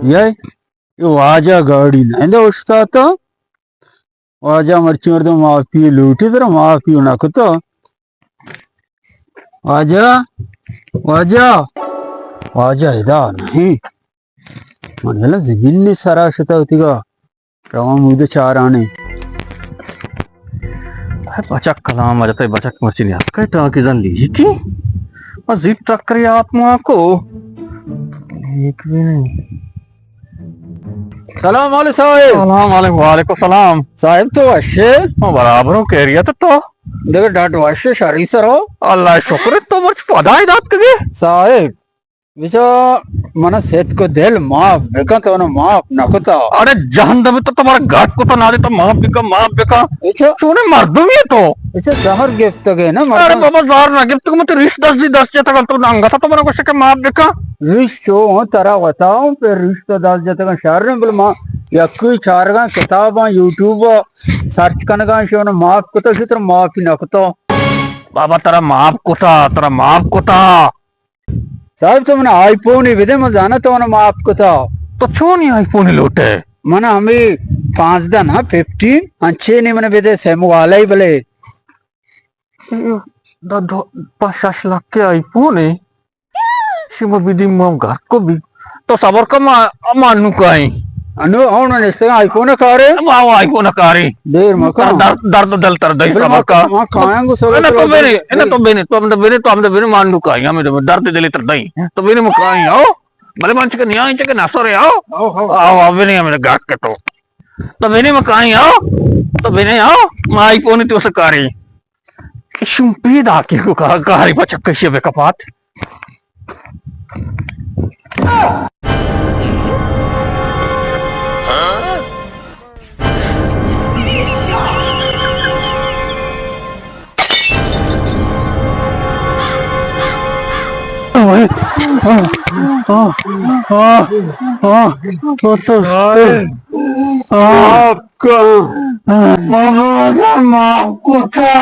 یہ، یہ واجہ گاڑی نہ دے اوشتاتا۔ واجہ مرچی مردم معافی لوٹی، ترا معافی نہ کتا۔ واجہ، واجہ، واجہ ادا نہیں۔ من یلا زمین نے سرا شتا ہوتی گا۔ روان مودے چارانے۔ اے بچک کلام ءَ جتئے، بچک مرچی نیاتکئے، ٹانکی زن لیکی۔ ما زیت ٹکری آپ ما کو۔ لیک بھی نہیں۔ سلام علیکم صاحب۔ سلام علیکم، وعلیکم سلام۔ صاحب تو وشے؟ ما برابر ہوں، خیریت تو؟ دیکھو ڈاٹ وشے، شری سرو۔ اللہ شکر، تو مرچ پدا ہی دات کگے؟ صاحب، بچا، منا ستک ءُ دل معاف بکن، تو منا معاف نہ کتا۔ اڑے جہندم، تو، تو مارا گاٹ کتا، نادے تو معاف بکن، معاف بکن۔ اچھا۔ چونے مردمی تو۔ اچھا، زہر گپتگے نا مردم۔ ارے بابا، زہر نہ گپتگ، من تو ریش دست دی دست جتگ، تو انگتا تو منا گوشے کہ معاف بکن۔ ریش چو ہوں ترا وتا ہوں، پھر ریش تو دست جتگ شر، بل ما یکی چارگاں کتاباں، یوٹیوب سرچ کنگاں، شو منا معاف کتا، شو ترا معافی نہ کتا۔ بابا ترا معاف کتا، ترا معاف کتا۔ صاحب، تو منا آئی فون ہی بدے، من زانا تو منا معاف کتا۔ تو چونی آئی فون لوٹے؟ من ہمیں پانزدہ نا، ففٹین، انچے نے من بدے سیم والا ہی بلے۔ دا دو، پانچ شش لاکھ کے آئی فون ہے۔ شما بدی ما گھر کو بھی۔ تو صبر کن، ما، ما نو کائیں۔ انو، ہاں، انو نشتگاں آئی فون کارے؟ ما آئی فون کارے۔ دیر مکن۔ درد، درد دل تر دئی، بلے صبر ما کن۔ ما کایاں گو صبر نہ، تو کر۔ بنے، نہ، تو بنے، تو ہم بنے، تو ہم بنے، ما نو کائیں، ہمیں درد دل تر دئی۔ تو بنے ما کائیں، آؤ۔ بلے من چکے نیائیں، چکے نہ سورے، آؤ۔ آؤ، آؤ۔ آؤ، آؤ، بنے ہمیں گاٹ کے تو۔ تو بنے ما کائیں، آؤ۔ تو بنے، آؤ۔ ما آئی فون تو سکارے۔ شوم پیداکی کو کا-، کاری پہ چکشی بہ کپات۔ آپ کا، معاف کتا۔